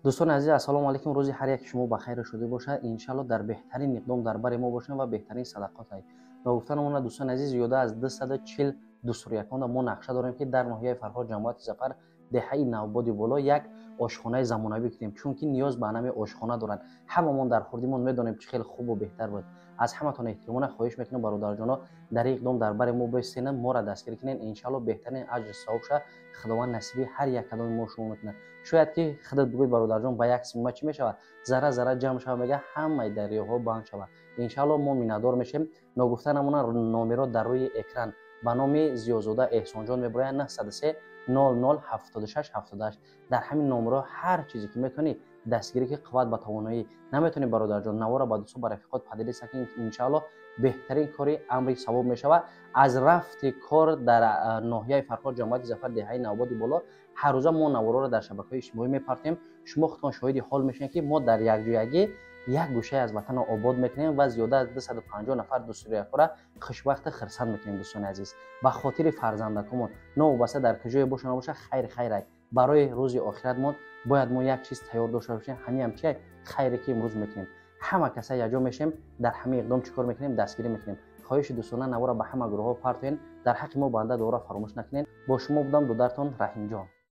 Дӯстони азиз, ассалому алайкум. Рӯзи ҳар яки шумо ба хайру шудӣ бошад. Иншалло, дар беҳтарин иқдом дар бари мо бошем ва беҳтарин садақот ай. Ногуфта намонад, дӯстони азиз, зиёда аз 240 дустуряконда мо нақша дорем, ки дар ноҳияи Фархор, ҷамоати Зафар, деҳаи Навбоди Боло як ошхонаи замонавӣ кунем, чунки ниёз ба анами ошхона доранд. Ҳамамон дар хурдимон медонем, чӣ хеле хубу беҳтар буд. Аз ҳаматон эҳтиромона хоҳиш мекунам, бародарҷоно, дар ин иқдом дар бари мо бистенам, моро дастгирӣ кунед. Иншалло, беҳтарин аҷру савоб ша Худованд насиби ҳар як кадоми мо шумо мекунад. Шояд ки худат бигӯй, бародарҷон, ба як симма чӣ мешавад, зарра зарра ҷамъ шава, мега, ҳамаи дарёҳо банд шавад. Иншалло, мо миннатдор мешем. Ногуфта намонад, номеро дар рӯи экран ба номи Зиёзода Эҳсонҷон мебарояд: 903 00 76 78. Дар ҳамин номерҳо ҳар чизе ки метавонӣ, дастгирӣ, ки қувват ба тавоноӣ наметавонӣ, бародарҷон, навора ба дӯстон, ба рафиқот поделиться кунед. Иншаалло, беҳтарин кори амри савоб мешавад. Аз рафти кор дар ноҳияи Фархор, ҷамоати Зафар, деҳаи Навбоди Боло ҳаррӯза мо навороро дар шабакаҳои иҷтимоӣ мепартем. Шумо худтон шоҳиди ҳол мешавед, ки мо дар якҷоягӣ як гӯшае аз ватанро обод мекунем ва зиёда аз 250 нафар дӯстурякора хушбахту хирсанд мекунем. Дӯстони азиз, ба хотири фарзандакомон, новобаста дар куҷое боша набоша, хайр хайрай. Барои рӯзи охиратмон бояд мо як чиз тайёр дошта бошем. Ҳамиам чи хайре ки имрӯз мекунем, ҳама каса якҷо мешем, дар ҳамаи иқдом чӣ кор мекунем? Дастгирӣ мекунем. Хоҳиши дӯстона, навора ба ҳама гурӯҳҳо партоен. Дар ҳаққи мо банда дуоро фаромӯш накунед. Бо шумо будам дудартон Раҳимҷон.